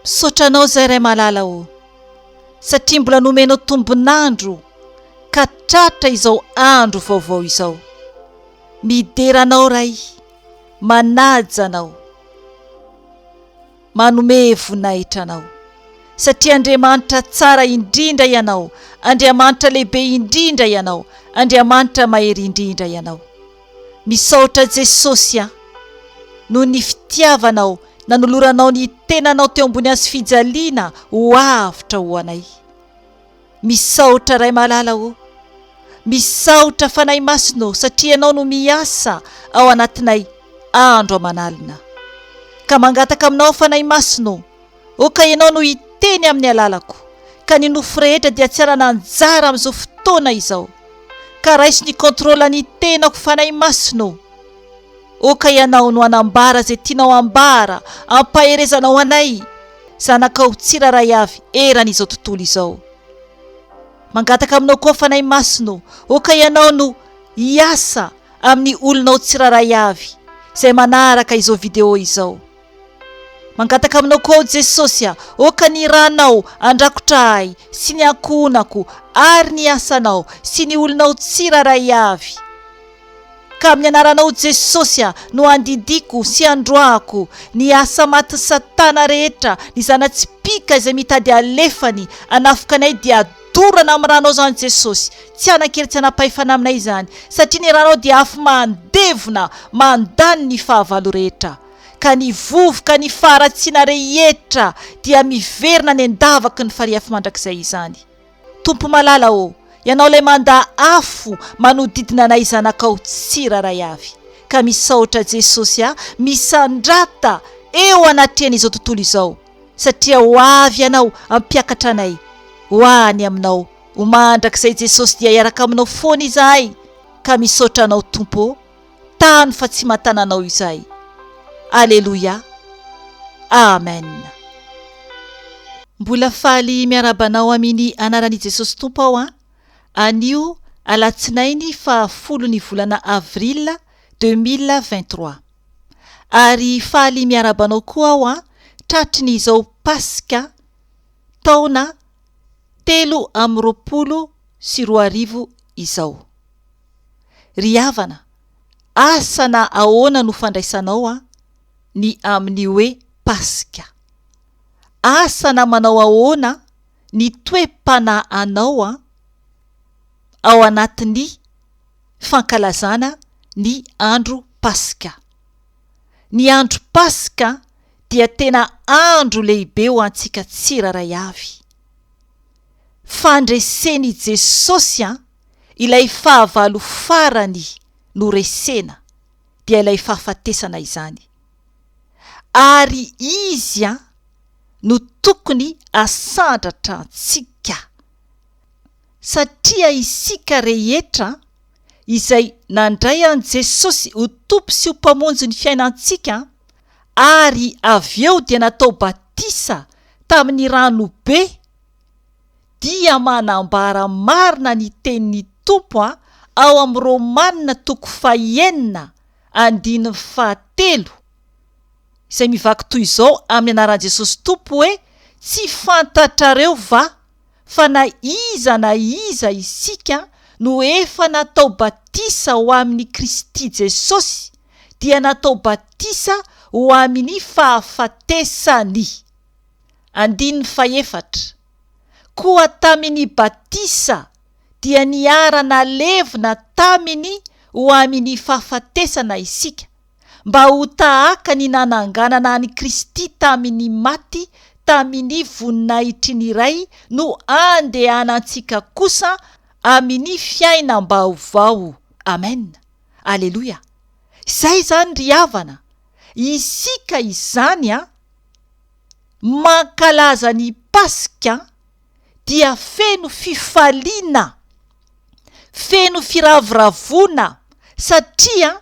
Misaotra Anao izay Ray malala ô, satria mbola nomenao tombon'andro ka tratra izao andro vaovao izao. Midera Anao Ray, manaja Anao, manome voninahitra Anao, satria Andriamanitra tsara indrindra Ianao, Andriamanitra lehibe indrindra Ianao, Andriamanitra mahery indrindra Ianao. Misaotra Jesosy a! Noho ny fitiavanao nanoloranao ny tenanao teo ambony hazofijaliana ho avotra ho anay. Misaotra Ray malala o! Misaotra Fanahy Masina o satria Ianao no miasa ao anatinay andro aman'alina. Ka mangataka aminao Fanahy Masina o! O ka Ianao no hiteny amin'ny alalako, ka ny nofo rehetra dia tsy hanana anjara amin'izao fotoana izao. Ka raiso ny contrôle ny tenako Fanahy Masina o! O ka Ianao no hanambara izay tianao hambara, ampaherezanao anay, zanakao tsirairay avy eran'izao tontolo izao. Mangataka aminao koa Fanahy Masina o, o ka Ianao no hiasa amin'ny olonao tsirairay avy izay manaraka izao vidéo izao. Mangataka aminao koa aho Jesosy a, oka ny ranao andrakotra ahy sy ny ankohonako ary ny asanao sy ny olonao tsirairay avy. Ka amin'ny anaranao Jesosy a no andidiako sy androahako ny asa matin'i satana rehetra, ny zana-tsipìka izay mitady alefany anafoka anay dia dorana amin'ny ranao izany Jesosy, tsy hanan-kery tsy hanam-pahefana aminay izany satria ny ranao dia afo mandevona mandany ny fahavalo rehetra. ka ny vovoka ny faharatsiana rehetra dia miverina any an-davaky ny farihy mandrakizay izany. Tompo malala ô, Ianao ilay manda afo manodidina anay zanakao tsirairay avy. Ka misaotra Jesosy a, misandrata eo anatrehan'izao tontolo izao, satria ho avy Ianao hampiakatra anay ho any Aminao ho mandrakizay Jesosy dia hiaraka Aminao foana izahay, ka misaotra Anao Tompo ô. Tano fa tsy matana anao izay. Aleloia. Amen. Mbola faly miarahaba anao aminy anaran i Jesosy Tompo aho an! Anio alatsinainy faha folo ny volana avril 2023. Ary faly miarahaba anao koa aho an tratry ny izao paska taona 2023 izao. Ry havana, asa na ahoana no fandraisanao an ny amin'ny hoe Paska. Asa na manao ahoana ny toe-panahinao an ao anatin'ny fankalazana ny andro Paska. Ny andro Paska dia tena andro lehibe ho antsika tsirairay avy. Fandresen'i Jesosy an ilay fahavalo farany noresena dia ilay fahafatesana izany. Ary izy an no tokony asandratra antsika. Satria isika rehetra izay nandray an'i Jesosy ho Tompo sy ho Mpamonjy ny fiainantsika ary avy eo dia natao batisa tamin'ny rano be dia manambara marina ny tenin'ny Tompo ao amin'ny Romana toko fahenina andininy fahatelo izay mivaky toy izao amin'ny anaran'i Jesosy Tompo hoe, Tsy fantatrareo va fa na iza na iza isika no efa natao batisa ho amin'i Kristy Jesosy dia natao batisa ho amin'ny fahafatesany. Andininy fahefatra, Koa tamin' ny batisa dia niara-nalevina taminy ho amin' ny fahafatesana isika, mba ho tahaka ny nananganana an' i Kristy tamin' ny maty tamin' ny voninahitry ny Ray no andehanantsika kosa amin' ny fiainam-baovao. Amen! Aleloia! Izay izany ry havana, isika izany an! mankalaza ny Paska dia feno fifaliana, feno firavoravoana satria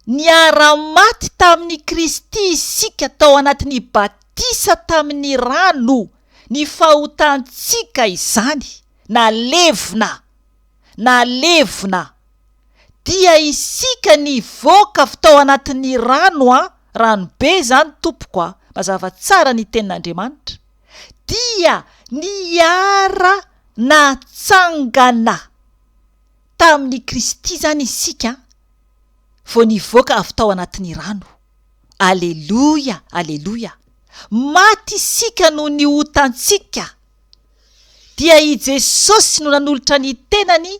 niara-maty tamin'i Kristy isika tao anatin'ny batisa tamin'ny rano, ny fahotantsika izany nalevina, nalevina. Dia isika nivoaka avy tao anatin'ny rano an, rano be izany tompoko a! Mazava tsara ny tenin'Andriamanitra. Dia niara-natsangana tamin'i Kristy izany isika vao nivoaka avy tao anatin'ny rano. Aleloia! Aleloia! Maty isika noho ny otantsika. Dia i Jesosy no nanolotra ny tenany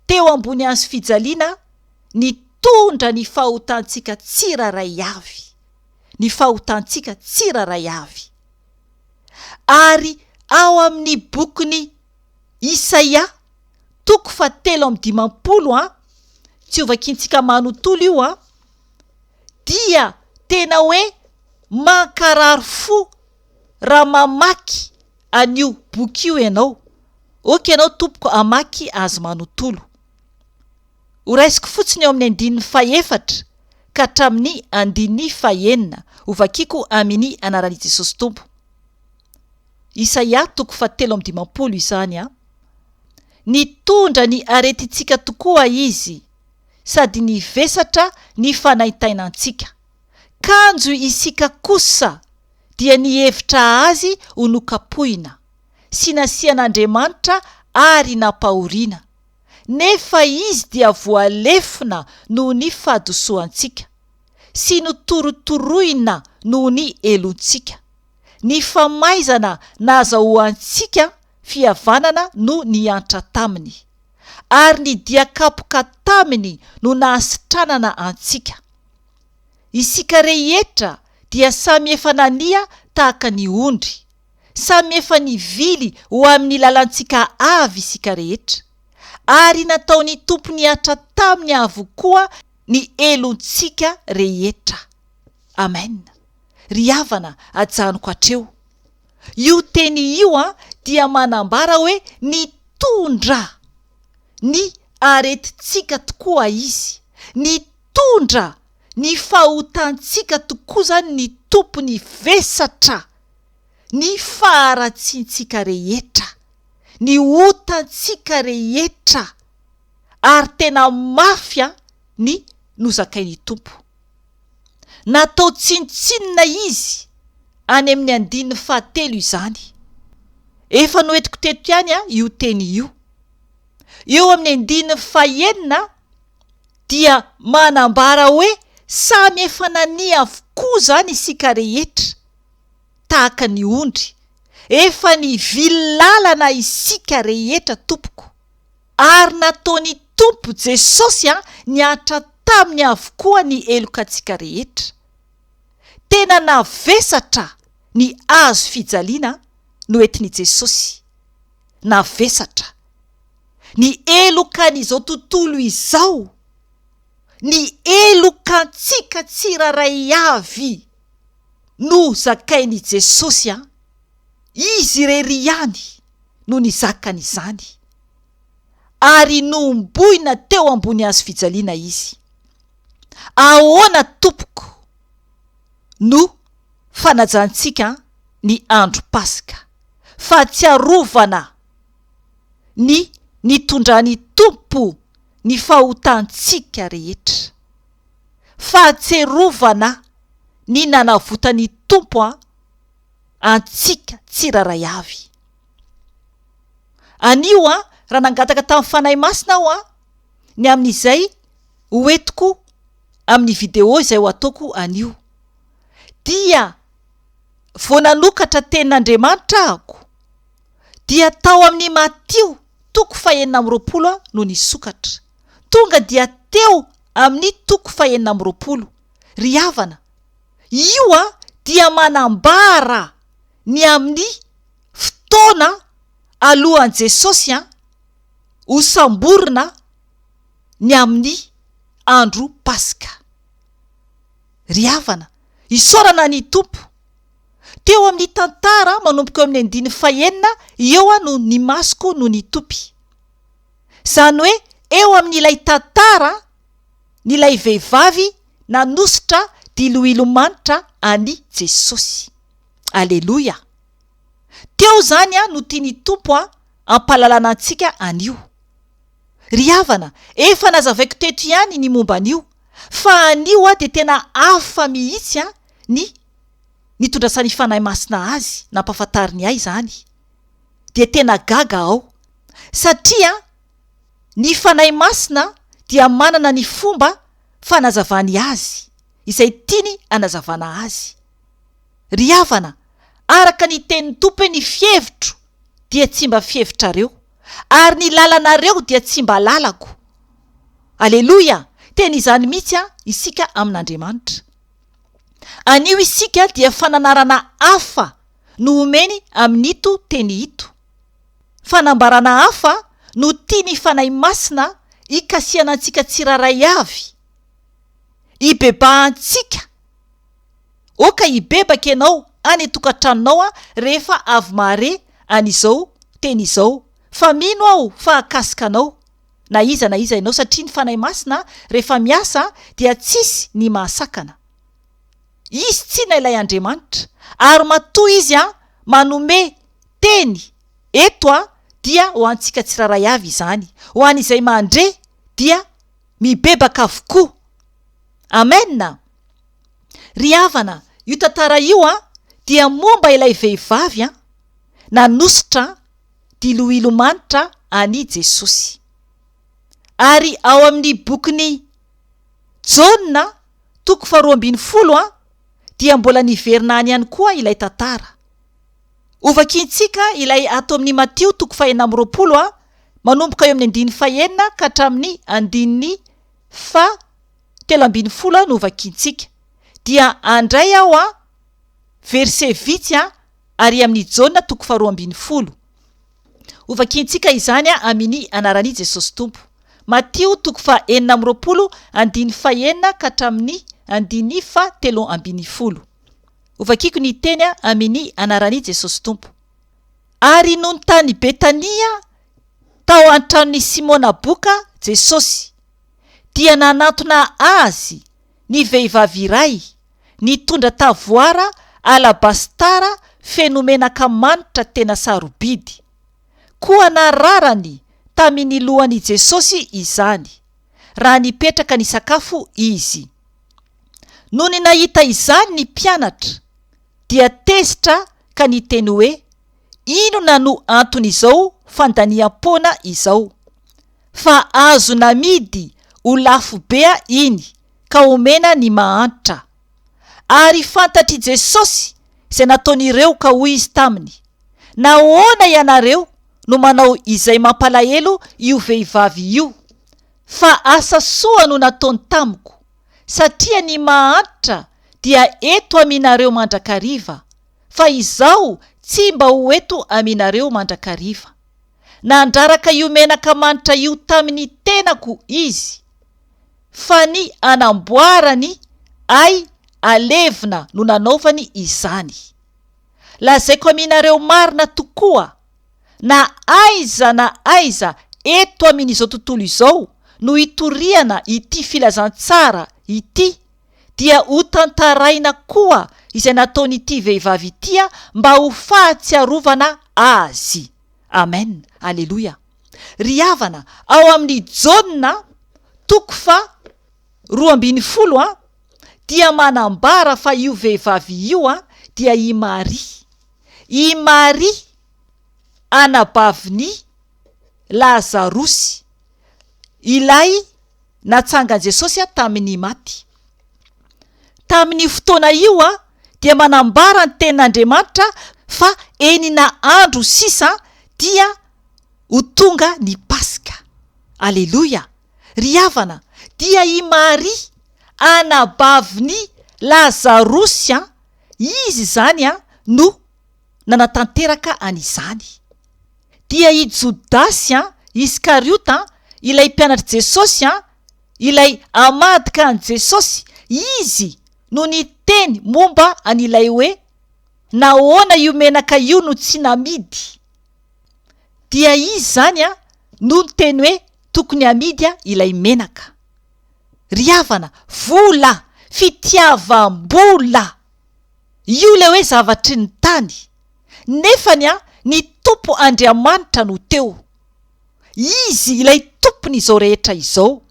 teo ambony hazo fijaliana nitondra ny fahotantsika tsirairay avy. Ny fahotantsika tsirairay avy. Ary ao amin'ny bokin'i Isaia, toko faha-53 an, tsy hovakintsika manontolo io an, dia tena hoe mankarary fo raha mamaky an'io boky io ianao. Ok ianao tompoko hamaky azy manontolo. Horaisiko fotsiny eo amin'ny andininy fahefatra ka hatramin'ny andininy fahenina. Hovakiko amin'ny anaran'i Jesosy Tompo. Isaia toko faha-53 izany an. Nitondra ny aretintsika tokoa Izy, sady nivesatra ny fanaintainantsika. Kanjo isika kosa dia nihevitra azy ho nokapohina, sy nasian'Andriamanitra ary nampahoriana. Nefa izy dia voalefona noho ny fahadisoantsika, sy notorotoroina noho ny helontsika. Ny famaizana nahazahoantsika fihavanana no niantra taminy, ary ny dia kapoka taminy no nahasitranana antsika. Isika rehetra dia samy efa nania tahaka ny ondry, samy efa nivily ho amin'ny lalantsika avy isika rehetra, ary nataon'ny Tompo nihatra taminy avokoa ny helontsika rehetra. Amen. Ry havana, ajanoko hatreo. Io teny io dia manambara hoe nitondra ny aretintsika tokoa Izy, nitondra ny fahotantsika tokoa izany ny Tompo nivesatra ny faharatsiantsika rehetra, ny otantsika rehetra, ary tena mafy ny nozakain'ny Tompo. Natao tsinontsinona izy any amin'ny andininy fahatelo izany. Efa noentiko teto ihany io teny io. Eo amin'ny andininy fahenina dia manambara hoe samy efa nania avokoa izany isika rehetra, tahaka ny ondry. Efa nivily lalana isika rehetra tompoko. Ary nataon'i Tompo Jesosy nihatra taminy avokoa ny helokantsika rehetra. Tena navesatra ny hazo fijaliana noentin'i Jesosy. Navesatra. Ny helokan'izao tontolo izao, ny helokantsika tsirairay avy no zakain'i Jesosy an! Izy irery ihany no nizaka an'izany, ary nohomboina teo ambony hazo fijaliana Izy. Ahoana tompoko no fanajantsika ny andro Paska, fahatsiarovana ny nitondran'ny Tompo ny fahotantsika rehetra, fahatserovana ny nanavotan'ny Tompo antsika tsirairay avy. Anio an, raha nangataka tamin'ny Fanahy Masina aho an, ny amin'izay ho entiko amin'ny vidéo izay ho ataoko anio, dia vao nanokatra tenin'Andriamanitra ahako, dia tao amin'ny Matio toko fahenina amby 20 aho no nisokatra. Tonga dia teo amin'ny toko fahenina amby 20. Ry havana, io an dia manambara ny amin'ny fotoana alohan'i Jesosy an ho samborina ny amin'ny andro Paska. Ry havana, isaorana ny Tompo. Teo amin'ny tantara manomboka eo amin'ny andininy fahenina eo aho no ny masoko no nitopy. Izany hoe eo amin'ilay tantara n'ilay vehivavy nanosotra diloilo manitra an'i Jesosy. Aleloia! Teo izany no tian'ny Tompo hampahalalana antsika anio. Ry havana, efa nazavaiko teto ihany ny momba an'io, fa anio dia tena hafa mihitsy ny. nitondrasan'ny Fanahy Masina azy, nampahafantariny ahy izany, dia tena gaga aho. Satria ny Fanahy Masina dia manana ny fomba fanazavany azy, izay tiany hanazavana azy. Ry havana, araka ny tenin'ny Tompo hoe ny fihevitro dia tsy mba fihevitrareo, ary ny lalanareo dia tsy mba lalako. Aleloia! Tena izany mihitsy isika amin'Andriamanitra. Anio isika dia fananarana hafa no omeny amin'ito teny ito. Fanambarana hafa no tian'ny Fanahy Masina hikasihana antsika tsirairay avy, hibebahantsika. Oka hibebaka ianao any an-tokantranonao rehefa avy mahare an'izao teny izao, fa mino aho fa hahakasika anao na iza na iza ianao satria ny Fanahy Masina rehefa miasa dia tsisy ny mahasakana. Izy tsinona ilay Andriamanitra ary matoa Izy manome teny eto dia ho antsika tsirairay avy izany, ho an'izay mandre dia mibebaka avokoa. Amen! Ry havana, io tantara io dia momba ilay vehivavy nanosotra diloilo manitra an'i Jesosy. Ary ao amin'ny bokin'i Jaona toko faharoa ambinifolo dia mbola niverina any ihany koa ilay tantara. Hovakintsika ilay ato amin'ny Matio toko fahenina amby 20 manomboka eo amin'ny andininy fahenina ka hatramin'ny andininy faha 13 no hovakintsika. Dia handray aho verset vitsy ary amin'ny Jaona toko faharoa ambinifolo. Hovakintsika izany amin'ny anaran'i Jesosy Tompo. Matio toko faha 26 andininy fahenina ka hatramin'ny andininy faha 13. Hovakiko ny teny amin'ny anaran'i Jesosy Tompo. Ary nony tany Betania tao an-tranon'i Simona boka Jesosy, dia nanantona Azy ny vehivavy iray nitondra tavoara alabastara feno menaka manitra tena sarobidy. Koa nararany tamin' ny lohan' i Jesosy izany, raha nipetraka nisakafo izy. Nony nahita izany ny mpianatra, dia tezitra ka niteny hoe, Inona no anton' izao fandaniam-poana izao? Fa azo namidy ho lafo be iny ka omena ny mahantra. Ary fantatr'i Jesosy izay nataon'ireo ka hoy Izy taminy, Nahoana ianareo no manao izay mampalahelo io vehivavy io? Fa asa soa no nataony tamiko, satria ny mahantra dia eto aminareo mandrakariva, fa izaho tsy mba ho eto aminareo mandrakariva. Nandraraka io menaka manitra io tamin'ny tenako izy, fa ny anamboarany ahy alevina no nanaovany izany. Lazaiko aminareo marina tokoa, na aiza na aiza eto amin'izao tontolo izao no hitoriana ity filazantsara ity, dia hotantaraina koa izay nataon'ity vehivavy ity mba ho fahatsiarovana azy. Amen. Aleloia. Ry havana, ao amin'ny Jaona toko faha 12 dia manambara fa io vehivavy io dia i Maria. I Maria anabavin'i Lazarosy, ilay natsangan'i Jesosy tamin'ny maty. Tamin'io fotoana io dia manambara ny tenin'Andriamanitra fa enina andro sisa dia ho tonga ny Paska. Aleloia! Ry havana, dia i Maria, anabavin'i Lazarosy, izy izany no nanatanteraka an'izany. Dia i Jodasy Iskariota, ilay mpianatr'i Jesosy, ilay hamadika an'i Jesosy, izy no niteny momba an'ilay hoe, Nahoana io menaka io no tsy namidy? Dia izy izany no niteny hoe tokony hamidy ilay menaka. Ry havana, vola! Fitiavam-bola! Io ilay hoe zavatry ny tany. Nefany ny Tompo Andriamanitra no teo. Izy ilay Tompon'izao rehetra izao.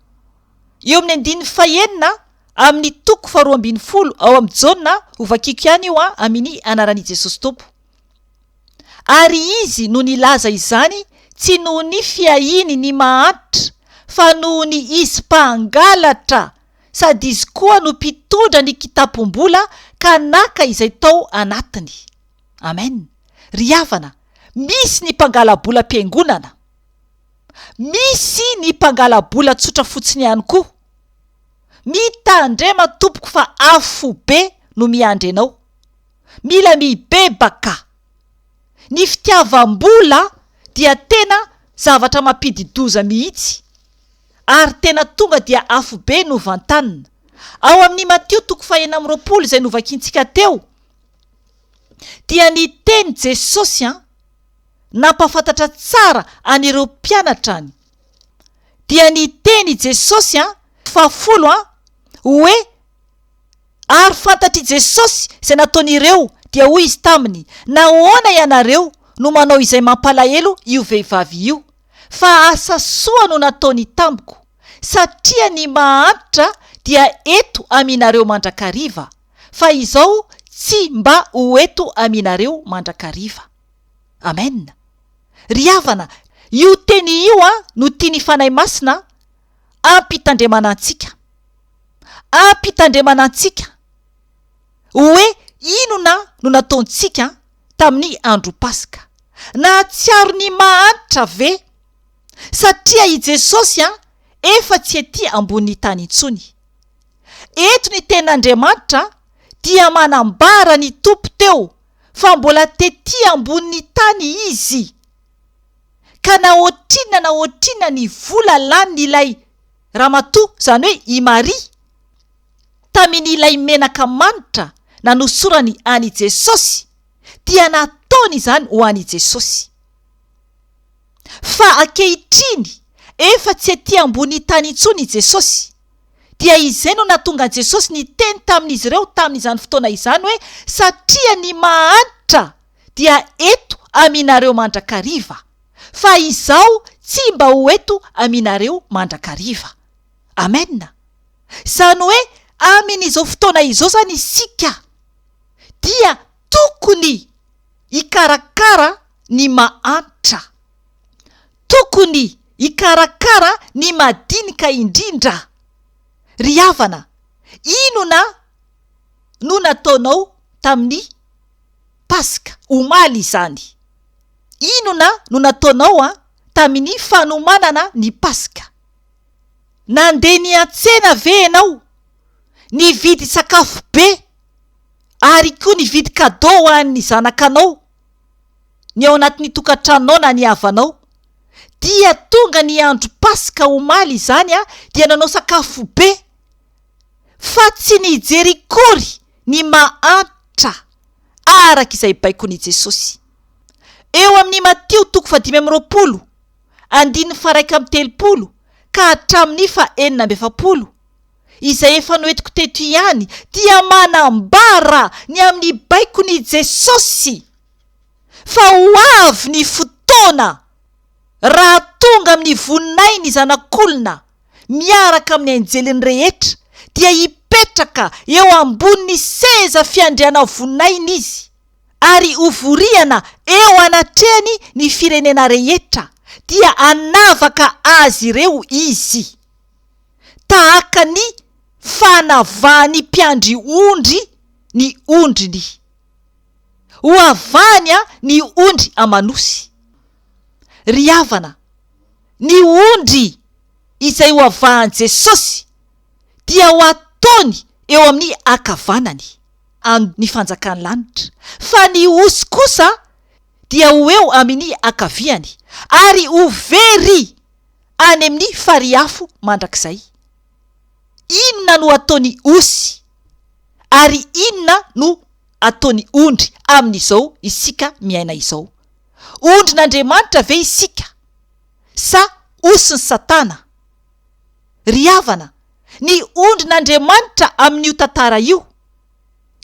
Eo amin'ny andininy fahenina. Amin'ny toko faharoa ambinifolo ao amin'ny Jaona, hovakiko ihany io an, amin'ny anaran'i Jesosy Tompo. Ary izy no nilaza izany tsy noho ny fiahiany ny mahantra, fa noho ny izy mpangalatra, sady izy koa no mpitondra ny kitapom-bola ka naka izay tao anatiny. Amen. Ry havana, misy ny mpangala-bolam-piangonana. Misy ny mpangala-bola tsotra fotsiny ihany koa. Mitandrema tompoko fa afobe no miandry anao. Mila mibebaka. Ny fitiavam-bola dia tena zavatra mampidi-doza mihitsy ary tena tonga dia afobe no vantanina. Ao amin'ny Matio toko fahenina amby 20 izay novakintsika teo dia niteny Jesosy an, nampahafantatra tsara an'ireo mpianatrany dia niteny i Jesosy an, fahafolo an, hoe Ary fantatr'i Jesosy izay nataon'ireo, dia hoy Izy taminy, Nahoana ianareo no manao izay mampalahelo io vehivavy io? Fa asa soa no nataony tamiko, satria ny mahantra dia eto aminareo mandrakariva, fa izao tsy mba ho eto aminareo mandrakariva. Amen. Ry havana, io teny io no tian'ny Fanahy Masina ampitandremana antsika. Ampitandremana antsika hoe inona no nataontsika tamin'ny andro Paska. Nahatsiaro ny mahantra ve? Satria i Jesosy efa tsy ety ambonin'ny tany intsony. Eto ny tenin'Andriamanitra dia manambara ny Tompo teo fa mbola tety ambonin'ny tany Izy. Ka na ohatrinona na ohatrinona ny vola lanin'ilay ramatoa, izany hoe i Maria, tamin'ilay menaka manitra nanosorany an'i Jesosy, dia nataony izany ho an'i Jesosy. Fa ankehitriny, efa tsy ety ambony tany intsony i Jesosy. Dia izay no nahatonga an'i Jesosy niteny tamin'izy ireo tamin'izany fotoana izany hoe, Satria ny mahantra dia eto aminareo mandrakariva, fa izaho tsy mba ho eto aminareo mandrakariva. Amen! Izany hoe amin'izao fotoana izao izany isika dia tokony hikarakara ny mahantra. Tokony hikarakara ny madinika indrindra. Ry havana, inona no nataonao tamin'ny Paska, omaly izany? Inona no nataonao tamin'ny fanomanana ny Paska? Nandeha niantsena ve ianao? Nividy sakafo be ary koa nividy cadeau ho an'ny zanakanao, ny ao anatin'ny tokantranonao na ny havanao? Dia tonga ny andro Paska omaly izany dia nanao sakafo be fa tsy nijery akory ny mahantra araka izay baikon'i Jesosy. Eo amin'ny Matio toko fahadimy amby 20, andininy faha-31 ka hatramin'ny faha-46, izay efa noentiko teto ihany, dia manambara ny amin'ny baikon'i Jesosy fa ho avy ny fotoana raha tonga amin'ny voninahiny ny Zanak'olona miaraka amin'ny anjeliny rehetra, dia hipetraka eo ambonin'ny seza fiandrianan'ny voninahiny Izy. ary hovorihana eo anatrehany ny firenena rehetra, dia hanavaka azy ireo Izy, tahaka ny fanavahan'ny mpiandry ondry ny ondriny. Hoavahany ny ondry aman'osy. Ry havana, ny ondry izay hoavahan'i Jesosy dia ho ataony eo amin'ny ankavanany. an ny fanjakan'ny lanitra, fa ny osy kosa dia ho eo amin ny ankaviany, ary ho very any amin ny farihy afo mandrakizay. Inona no ataon'ny osy, ary inona no ataon'ny ondry amin'izao isika miaina izao? Ondrin'Andriamanitra ve isika, sa osin'i Satana? Ry havana, ny ondrin'Andriamanitra amin'io tantara io,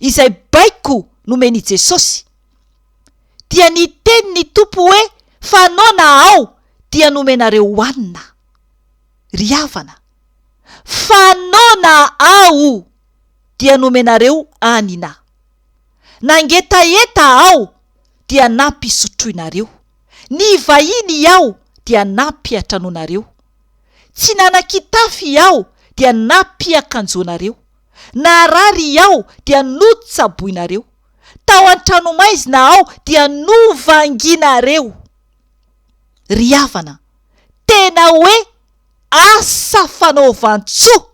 izay baiko nomen'i Jesosy, dia niteny ny Tompo hoe fa noana aho dia nomenareo hohanina. Ry havana, Fa noana aho dia nomenareo hanina. Nangetaheta aho dia nampisotroinareo. Nivahiny aho dia nampiantranoanareo. Tsy nanan-kitafy aho dia nampiakanjoanareo. Narary aho dia notsaboinareo. Tao an-tranomaizina aho dia novanginareo. Ry havana, tena hoe asa fanaovan-tsoa,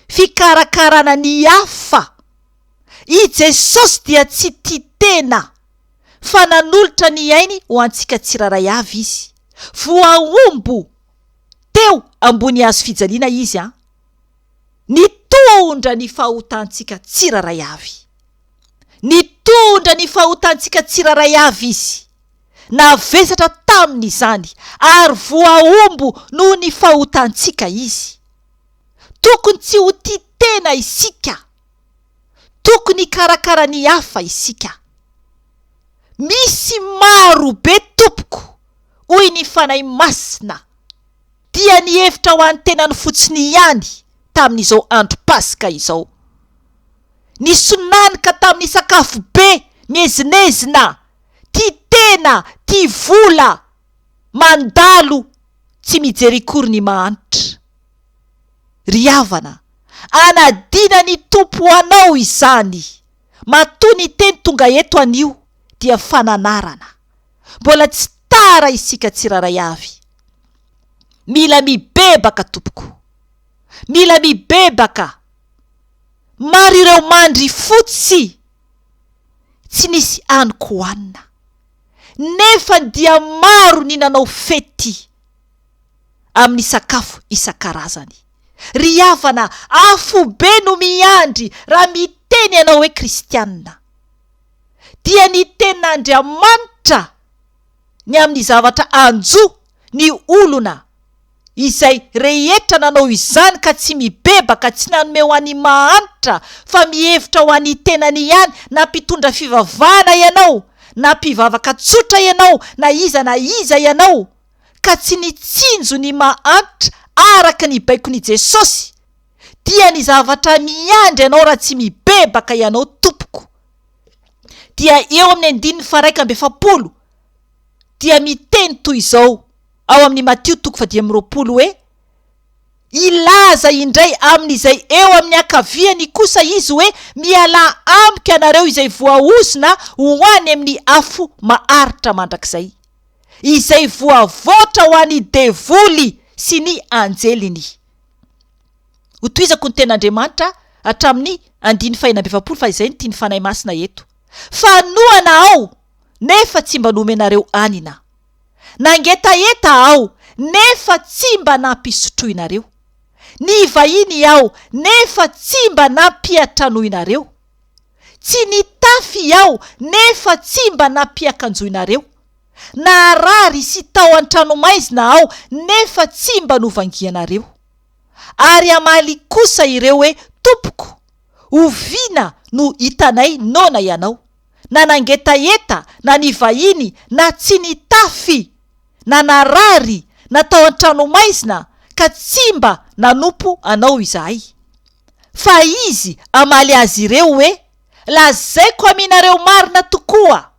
fikarakarana ny hafa. I Jesosy dia tsy tia tena, fa nanolotra ny ainy ho antsika tsirairay avy Izy. Voahombo teo ambony hazo fijaliana Izy an! Nitondra ny fahotantsika tsirairay avy. Nitondra ny fahotantsika tsirairay avy Izy. Navesatra taminy izany, ary voahombo noho ny fahotantsika Izy. Tokony tsy ho tia tena isika. Tokony hikarakara ny hafa isika. Misy maro be tompoko, hoy ny Fanahy Masina, dia nihevitra ho an'ny tenany fotsiny ihany tamin'izao andro Paska izao. Nisonanika tamin'ny sakafo be miezinezina, tia tena, tia vola, mandalo tsy mijery akory ny mahantra. Ry havana, anadina ny Tompo ho anao izany. Matoa ny teny tonga eto anio dia fananarana. Mbola tsy tara isika tsirairay avy. Mila mibebaka tompoko. Mila mibebaka. Maro ireo mandry fotsy tsy nisy hanin-kohanina. Nefa dia maro ny nanao fety amin'ny sakafo isan-karazany. Ry havana, afobe no miandry raha miteny ianao hoe kristianina. Dia ny tenin'Andriamanitra ny amin'ny zavatra hanjo ny olona izay rehetra nanao izany ka tsy mibebaka, tsy nanome ho an'ny mahantra fa mihevitra ho an'ny tenany ihany, na mpitondra fivavahana ianao, na mpivavaka tsotra ianao, na iza na iza ianao, ka tsy nitsinjo ny mahantra araka ny baikon'i Jesosy, dia ny zavatra miandry anao raha tsy mibebaka ianao tompoko, dia eo amin'ny andininy faha 41 dia miteny toy izao ao amin'ny Matio toko faha 25 hoe, Hilaza indray amin'izay eo amin'ny ankaviany kosa izy hoe, Mialà amiko ianareo izay voaozona ho any amin'ny afo maharitra mandrakizay, izay voavoatra ho an'ny devoly sy ny anjeliny. Hotohizako ny tenin'Andriamanitra hatramin'ny andininy faha-46 fa izay no tian'ny Fanahy Masina eto. Fa noana aho, nefa tsy mba nomenareo hanina. Nangetaheta aho, nefa tsy mba nampisotroinareo. Nivahiny aho, nefa tsy mba nampiantranoinareo. Tsy nitafy aho, nefa tsy mba nampiakanjoinareo. Naharary sy tao an-tranomaizina aho, nefa tsy mba novangianareo. Ary hamaly kosa ireo hoe, Tompoko, oviana no hitanay noana ianao, na nangetaheta, na nivahiny, na tsy nitafy, na narary, na tao an-tranomaizina, ka tsy mba nanompo anao izahay? Fa izy hamaly azy ireo hoe, Lazaiko aminareo marina tokoa,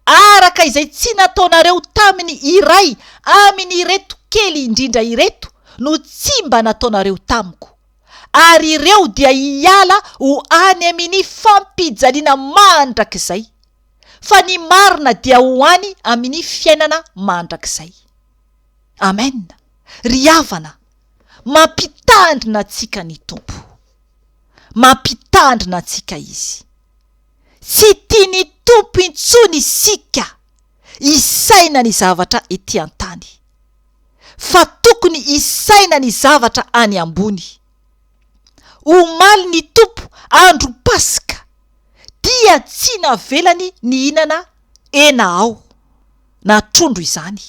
araka izay tsy nataonareo tamin'ny iray amin'ireto kely indrindra ireto no tsy mba nataonareo tamiko. Ary ireo dia hiala ho any amin'ny fampijaliana mandrakizay, fa ny marina dia ho any amin'ny fiainana mandrakizay. Amen! Ry havana, mampitandrina antsika ny Tompo. Mampitandrina antsika Izy. Tsy tian'ny Tompo intsony isika hisaina ny zavatra ety an-tany, fa tokony hisaina ny zavatra any ambony. Omaly ny Tompo andro Paska dia tsy navelany nihinana hena aho, na trondro izany,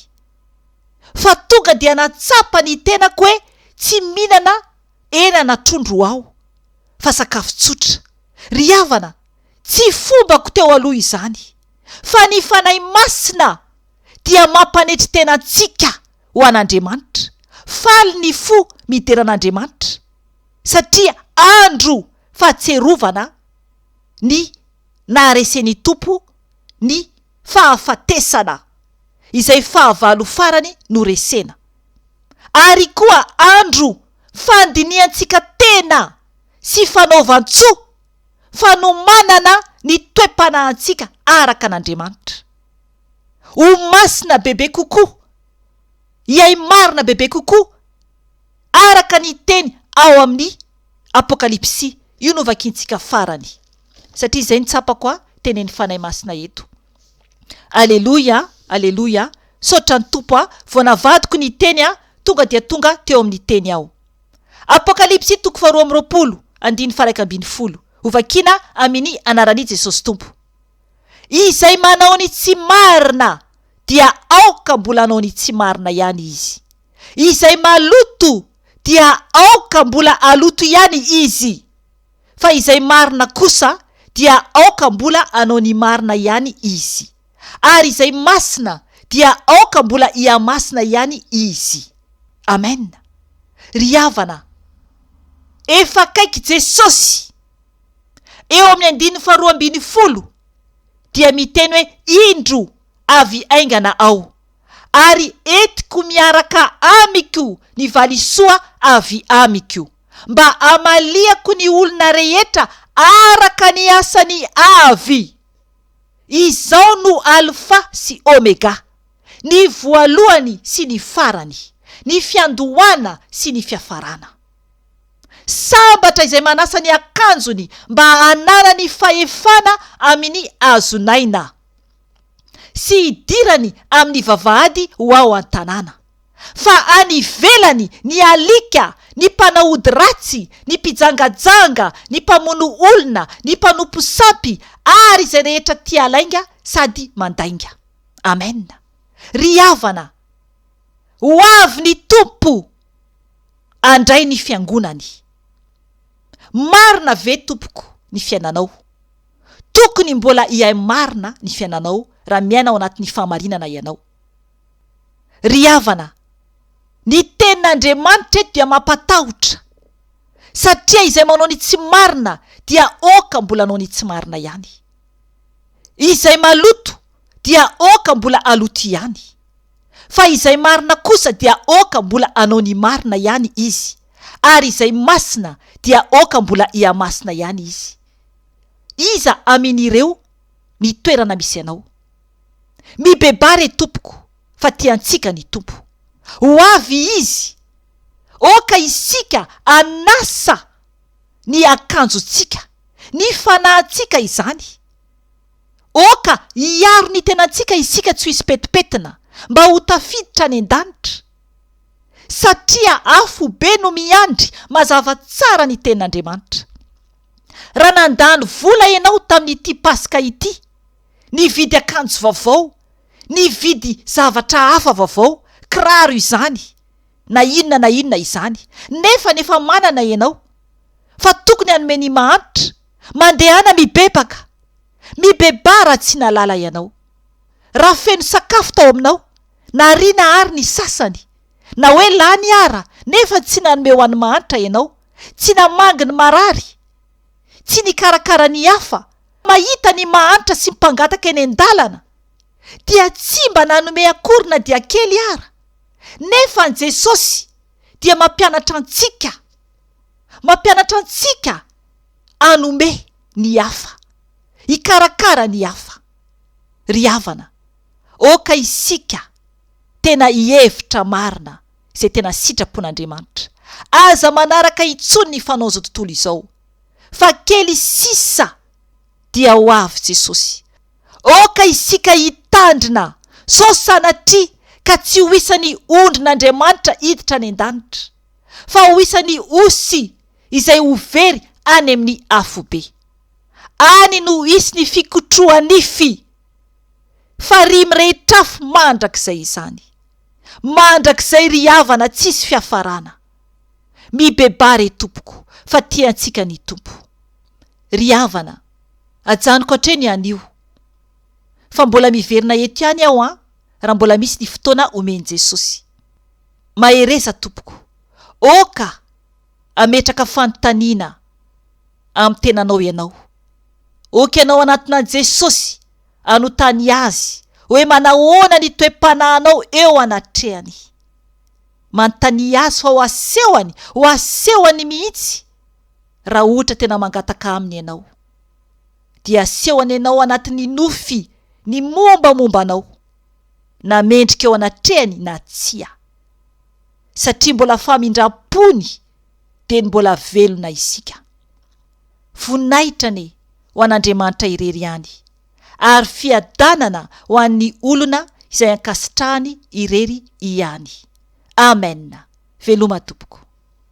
fa tonga dia natsapa ny tenako hoe tsy mihinana hena na trondro aho, fa sakafo tsotra. Ry havana, tsy fombako teo aloha izany, fa ny Fanahy Masina dia mampanetry tena antsika ho an'Andriamanitra. Faly ny fo midera an'Andriamanitra. Satria andro fahatsiarovana ny naharesen'ny Tompo ny fahafatesana, izay fahavalo farany noresena. Ary koa andro fandinihantsika tena sy fanaovan-tsoa, fanomanana ny toe-panahintsika araka an'Andriamanitra. Ho masina bebe kokoa, hihay marina bebe kokoa araka ny teny ao amin'ny Apokalypsy. Io no vakintsika farany. Satria izay no tsapako a, tenenin'ny Fanahy Masina eto. Aleloia, aleloia, saotra ny Tompo a, vao navadiko ny teny a, tonga dia tonga teo amin'ny teny aho. Apokalypsy toko faharoa amby roapolo, andininy faha-iraika ambin'ny folo, hovakiana amin'ny anaran'i Jesosy Tompo. Izay manao ny tsy marina dia aoka mbola hanao ny tsy marina ihany izy. Izay maloto dia aoka mbola haloto ihany izy, fa izay marina kosa dia aoka mbola hanao ny marina ihany izy, ary izay masina dia aoka mbola hihamasina ihany izy. Amen. Ry havana, efa akaiky Jesosy. Eo amin'ny andininy faharoa ambinifolo dia miteny hoe indro avy haingana aho. ary entiko miaraka amiko ny valisoa avy amiko, mba hamaliako ny olona rehetra araka ny asany avy. Izao no Alfa sy Omega, ny voalohany sy ny farany, ny fiandohana sy ny fiafarana. Sambatra izay manasa ny akanjony mba hananany fahefana amin'ny hazon'aina. sy hidirany amin'ny vavahady ho ao an-tanàna. Fa any ivelany ny alika, ny mpanao ody ratsy, ny mpijangajanga, ny mpamono olona, ny mpanompo sampy, ary izay rehetra tia lainga sady mandainga. Amen. Ry havana, ho avy ny Tompo handray ny fiangonany. Marina ve tompoko ny fiainanao? Tokony mbola hihay marina ny fiainanao raha miaina ao anatin'ny fahamarinana ianao. Ry havana, ny tenin'Andriamanitra eto dia mampatahotra, satria izay manao ny tsy marina dia aoka mbola hanao ny tsy marina ihany. Izay maloto dia aoka mbola haloto ihany. Fa izay marina kosa dia aoka mbola hanao ny marina ihany izy, ary izay masina dia aoka mbola hihamasina ihany izy. Iza amin ireo ny toerana misy anao? Mibebaha re tompoko fa tia antsika ny Tompo. Ho avy Izy. Aoka isika hanasa ny akanjontsika, ny fanahintsika izany. Aoka hiaro ny tenantsika isika tsy ho hisy petipetina mba ho tafiditra any an-danitra. Satria afo be no miandry, mazava tsara ny tenin'Andriamanitra. Raha nandany vola ianao tamin'ity Paska ity, nividy akanjo vaovao, nividy zavatra hafa vaovao, kiraro izany, na inona na inona izany, nefa efa manana ianao, fa tokony hanome ny mahantra, mandehana mibebaka. Mibebaha raha tsy nahalala ianao. Raha feno sakafo tao aminao, nariana àry ny sasany, na hoe lany ara, nefa tsy nanome ho an'ny mahantra ianao, tsy namangy ny marary, tsy nikarakara ny hafa, mahita ny mahantra sy mpangataka eny an-dalana, dia tsy mba nanome akory na dia kely ara. Nefa an'i Jesosy dia mampianatra antsika, mampianatra antsika hanome ny hafa, hikarakara ny hafa. Ry havana, aoka isika tena hihevitra marina izay tena sitrapon'Andriamanitra. Aza manaraka intsony ny fanaon'izao tontolo izao, fa kely sisa dia ho avy Jesosy. Aoka isika hitandrina sao sanatria ka tsy ho isan'ny ondrin'Andriamanitra hiditra any an-danitra, fa ho isan'ny osy izay ho very any amin'ny afobe. Any no hisy ny fikotroha-nify, farihy mirehitr'afo mandrakizay izany. Mandrakizay ry havana tsisy fiafarana. Mibebaha re tompoko fa tia antsika ny Tompo. Ry havana, ajanoko hatreo ny anio. Fa mbola miverina eto ihany aho an, raha mbola misy ny fotoana omen'i Jesosy. Mahereza tompoko. Oka! Hametraka fanontaniana amin'ny tenanao ianao. Ok ianao hanatona an'i Jesosy hanontany Azy hoe manahoana ny toe-panahinao eo anatrehany. Manontania Azy fa ho asehony, ho asehony mihitsy raha ohatra tena mangataka Aminy ianao. Dia asehony anao anatin'ny nofy ny mombamomba anao, na mendrika eo anatrehany na tsia. Satria mbola famindram-pony dia ny mbola velona isika. Voninahitra anie ho an'Andriamanitra irery ihany, ary fiadanana ho an'ny olona izay ankasitrahany irery ihany. Amen! Veloma tompoko.